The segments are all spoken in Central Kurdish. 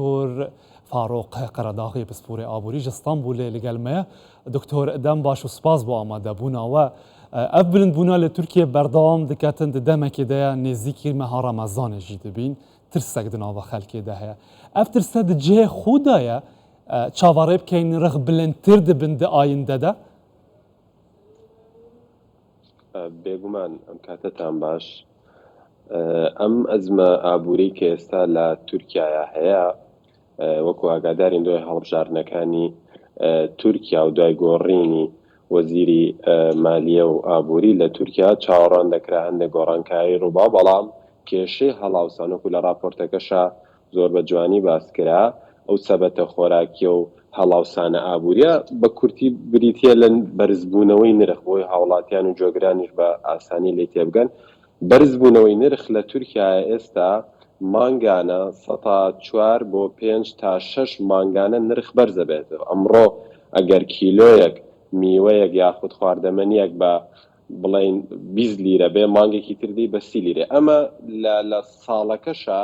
دکتۆر فاروق قەرەداغی پسپۆرێ ئابووری ji Stenbolê li gel me ye. Doktor dem baş û spas bo amadebûna we. Ev bilindbûna li Tirkiyê berdewam diketin di demekê de ye nêzîkî meha Remezanê jî dibîn. Tirsek di nava xelkê de heye. Ev tirse di cihê xwe de ye çaverê bikeyn nirx bilindtir dibin di ayinde de? Bêguman em katetan baş. ئەم ئەزمە ئابووری کە ئێستا لە تورکیایا هەیە وەکو ئاگادارین دوای هەڵبژاردنەکانی تورکیا و دوای گۆڕینی وەزیری مالیە و ئابووری لە تورکیا چاوەڕوان دەکرا هەندێک گۆڕانکاری ڕووبا بەڵام کێشەی هەڵاوسان وەکو لە ڕاپۆرتەکەشا زۆر بە جوانی باس کرا، ئەو سەبەتە خۆراکیە و هەڵاوسانە ئابووریە بە کورتی بریتیە لە بەرزبوونەوەی نرخ بۆی هاوڵاتیان و گوێگرانیش بە ئاسانی لێی تێبگەن، بەرزبوونەوەی نرخ لە تورکیایە ئێستا مانگانە سەتا چوار بۆ پێنج تا شەش مانگانە نرخ بەرزەبێتەوە، ئەمڕۆ ئەگەر کیلۆیەک میوەیەک یاخود خواردەمەنیەک بە بڵێین 20 لیرە بێ مانگێکی تر دێی بە 30 لیرە ئەمە لە لە ساڵەکەشا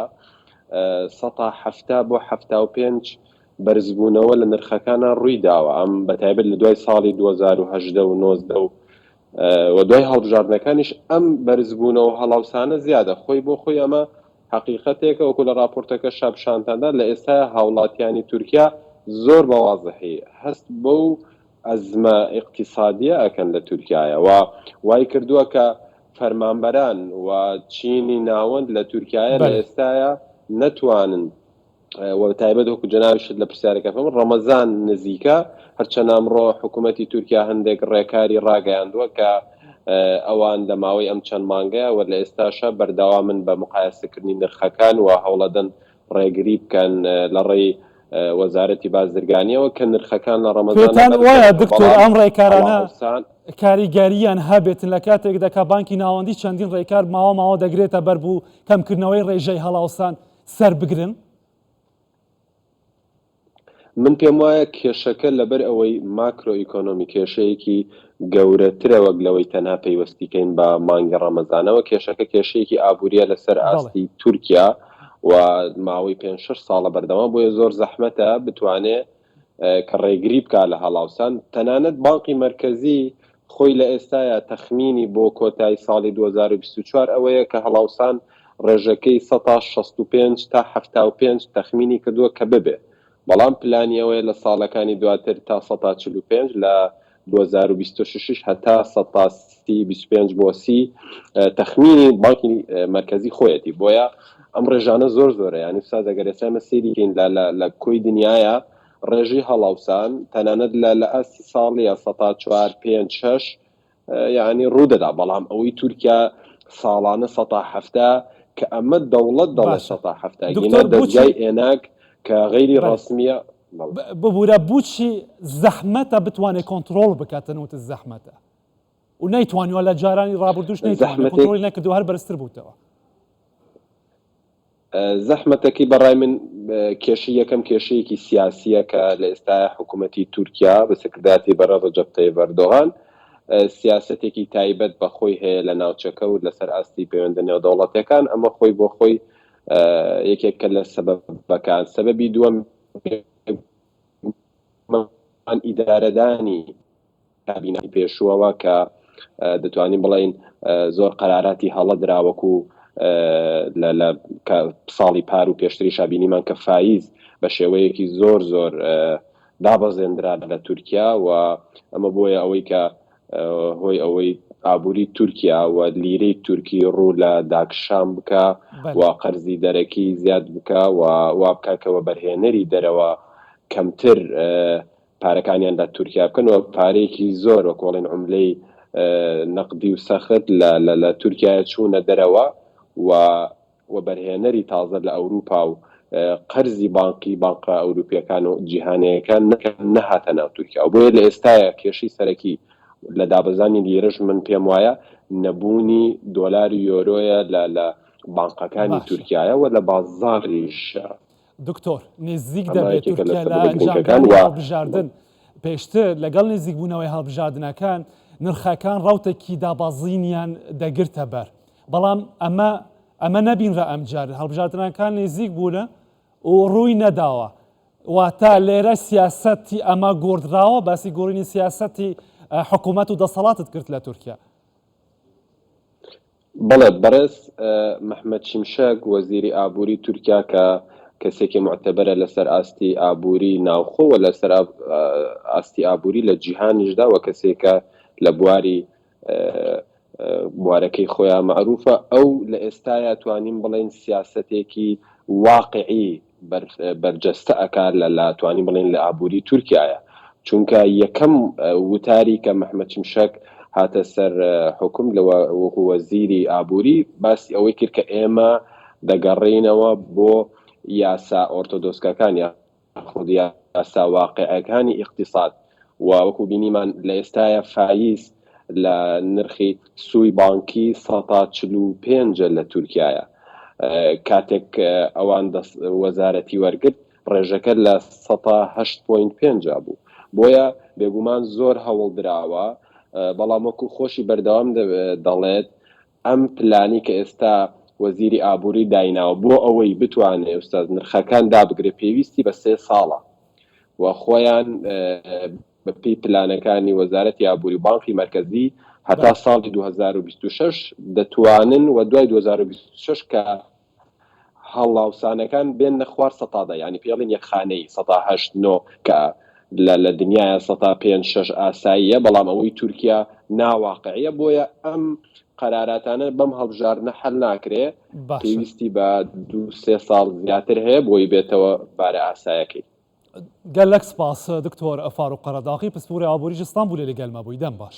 سەتا 70 بۆ 75 بەرزبوونەوە لە نرخەکانە ڕووی داوە ئەم بە تایبەت لە دوای ساڵی 2018 و 19 و و دوای هەڵبژاردنەکانیش ئەم بەرزبوونەوە هەڵاوسانە زیادە خۆی بۆ خۆی ئەمە حەقیقەتێکە وەکو لە ڕاپۆرتەکە شابشانتاندا لە ئێستا هاوڵاتیانی تورکیا زۆر بە وازحی هەست بەو ئەزمە ئیقتیسادیە ئەکەن لە تورکیایە و وای کردووە کە فەرمانبەران و چینی ناوەند لە تورکیایە لە ئێستایا نەتوانن و تایبەت وەکو جەنابیشت لە پرسیارەکە فەرموو ڕەمەزان نزیکە هەرچەند ئەمڕۆ حکوومەتی تورکیا هەندێک ڕێکاری ڕاگەیاندووە کە ئەوان لە ماوەی ئەم چەند مانگەیە و لە ئێستاشە بەردەوامن بە مقایەسەکردنی نرخەکان و هەوڵەدەن ڕێگری بکەن لە ڕێی وەزارەتی بازرگانیەوە کە نرخەکان لە ڕەمەزانە پێتان بەرز وایە دەبێتەوە دکتۆر بەڵام ئەم ڕێکارانە هەڵاوسان کاریگەرییان هەبێتن لە کاتێکدا کە بانکی ناوەندی چەندین ڕێکار ماوە ماوە دەگرێتە بەر بو کەمکردنەوەی ڕێژەی هەڵاوسان سەر بگرن؟ من پێم وایە کێشەکە لەبەر ئەوەی ماکرۆ ئیکۆنۆمی کێشەیەکی گەورەترە وەک لەوەی تەنها پەیوەستی کەین بە مانگی ڕەمەزانەوە، کێشەکە کێشەیەکی ئابووریە لەسەر ئاستی تورکیا و ماوەی پێنج شەش ساڵە بەردەوام بۆیە زۆر زەحمەتە بتوانێ کە ڕێگری بکا لە هەڵاوسان تەنانەت بانقی مەرکەزی خۆی لە ئێستایا تەخمینی بۆ کۆتای ساڵی 2024 ئەوەیە کە هەڵاوسان ڕێژەکەی سەتا 65 تا 75 تەخمینی کردووە کە ببێ بەڵام پلانی ئەوەیە لە ساڵەکانی دواتر تا سەتا 45 لە 2026 یش هەتا سەتا سی 25 بۆ سی تەخمینی بانکی مەرکەزی خۆیەتی بۆیە ئەم ڕێژانە زۆر زۆرە یانی استاد ئەگەر ئێستا ئێمە سەیری کەین لە لە لە کۆی دنیایا ڕێژەی هەڵاوسان تەنانەت لە لە ئاستی ساڵیە سەتا چوار پێنج شەش یعنی ڕوودەدا بەڵام ئەوەی تورکیا ساڵانە سەتا حەفتا کە ئەمە دەوڵەت دەڵێ باشە سەتا حەفتا گینا دکتۆر بۆچی دەزگای ئێناک کە غەیری بەلێ ڕەسمیە بەڵێ. ببورە بوچی زەحمەتە بتوانێ کۆنتڕۆڵ بکاتن وتت زەحمەتە و نەیتوانیوە لە جارانی ڕابردووش نەیتوانیوە زەحمەتێک کۆنتڕۆڵی نەکردووە هەر بەرزتر بووتەوە. زەحمەتەکەی بە ڕای من کێشەی یەکەم کێشەیەکی سیاسییە کە لە ئێستایا حکوومەتی تورکیا بە سەرکردایەتی بەڕێز ڕەجەب تەیب ئەردۆغان سیاسەتێکی تایبەت بە خۆی هەیە لە ناوچەکە و لەسەر ئاستی پەیوەندە نێودەوڵەتیەکان ئەمە خۆی بۆ خۆی یەکێکە لە سەبەبەکان سەبەبی دووەم بێگومان ئیدارەدانی کابینەی پێشووەوە کە دەتوانین بڵێین زۆر قەراراتی هەڵە درا وەکو لە ساڵی پار و پێشتریشا بینیمان کە فایز بە شێوەیەکی زۆر زۆر دابەزێندرا لە تورکیا و ئەمە بۆیە ئەوەی کە هۆی ئەوەی ئابووری تورکیا و لیرەی تورکی ڕوو لە داکشان بکە و قەرزی دەرەکی زیاد بکە و وا بکە کە وەبەرهێنەری دەرەوە کەمتر پارەکانیان لە تورکیا بکەن و پارەیەکی زۆر وەک وەڵێن عوملەی نەقدی و سەخت لە لە لە تورکیایە چوونە دەرەوە و وەبەرهێنەری تازە لە ئەوروپا و قەرزی بانقی بانقە ئەوروپیەکان و جیهانەیەکان نەهاتە ناو تورکیا و بۆیە لە ئێستایا کێشەی سەرەکی لە دابەزانی لیرەش من پێم وایە نەبوونی دۆلار و یۆرۆیە لە لە بانقەکانی باشە. تورکیایە و لە بازاڕیشە. دکتۆر، نزیک ئەمە دەبێت یەکێکە لە تورکیا لە سەبەبە گرنگەکان ئەنجامدانی و هەڵبژاردن، پێشتر لەگەڵ نزیکبوونەوەی هەڵبژاردنەکان نرخەکان ڕەوتێکی دابەزینیان دەگرتە بەر، بەڵام ئەمە ئەمە نەبینرا ئەمجار هەڵبژاردنەکان نزیک بوونە و ڕووی نەداوە. واتە لێرە سیاسەتی ئەمە گۆڕدراوە، باسی گۆڕینی سیاسەتی حکوومەت و دەسەڵاتت کرد لە تورکیا. بەڵێ، بەڕێز مەحمەد شیمشەک، وەزیری ئابووری تورکیا کە کەسێکی موعتەبەرە لەسەر ئاستی ئابووری ناوخۆ و لەسەر ئاستی ئابووری لە جیهانیشدا و کەسێکە لە بواری بوارەکەی خۆیان مەعروفە، ئەو لە ئێستایا توانین بڵێین سیاسەتێکی واقعی بەرجەستە ئەکات لە لە توانین بڵێین لە ئابووری تورکیایە چونکە یەکەم وتاری کە مەحمەد شمشەک هاتە سەر حوکم لە وەکو وەزیری ئابووری باسی ئەوەی کرد کە ئێمە دەگەڕێینەوە بۆ یاسا ئۆرتۆدۆسکەکان یاخود یاسا واقیعەکانی ئیقتیساد و وەکو بینیمان لە ئێستایا فایز لە نرخی سووی بانکی سەتا 45 لە تورکیایە کاتێک ئەوان وەزارەتی وەرگرت ڕێژەکە لە سەتا هەشت point پێنج بوو بۆیە بێگومان زۆر هەوڵ دراوە بەڵام وەکو خۆشی بەردەوام دەڵێت ئەم پلانی کە ئێستا وەزیری ئابووری دایناوە بۆ ئەوەی بتوانێ ئوستاز نرخەکان دابگرێ پێویستی بە سێ ساڵە و خۆیان بە پێی پلانەکانی وەزارەتی ئابووری و بانقی مەرکەزی هەتا ساڵی 2026 دەتوانن و دوای 2026 کە هەڵاوسانەکان بێننە خوار سەتا دە یانی پێڵین یەک خانەیی سەتا هەشت نۆ کە لە لە دنیایا سەتا پێنج شەش ئاساییە بەڵام ئەوەی تورکیا ناواقعیە بۆیە ئەم قەراراتانە بەم هەڵبژاردنە حەل ناکرێ باشە. پێویستی بە دوو سێ ساڵ زیاتر هەیە بۆی بێتەوە بارە ئاسایەکەی. گەلەک سپاس دکتۆر فاروق قەرەداغی پسپۆری ئابووری ji Stenbolê li gel me bûyî. Dem baş.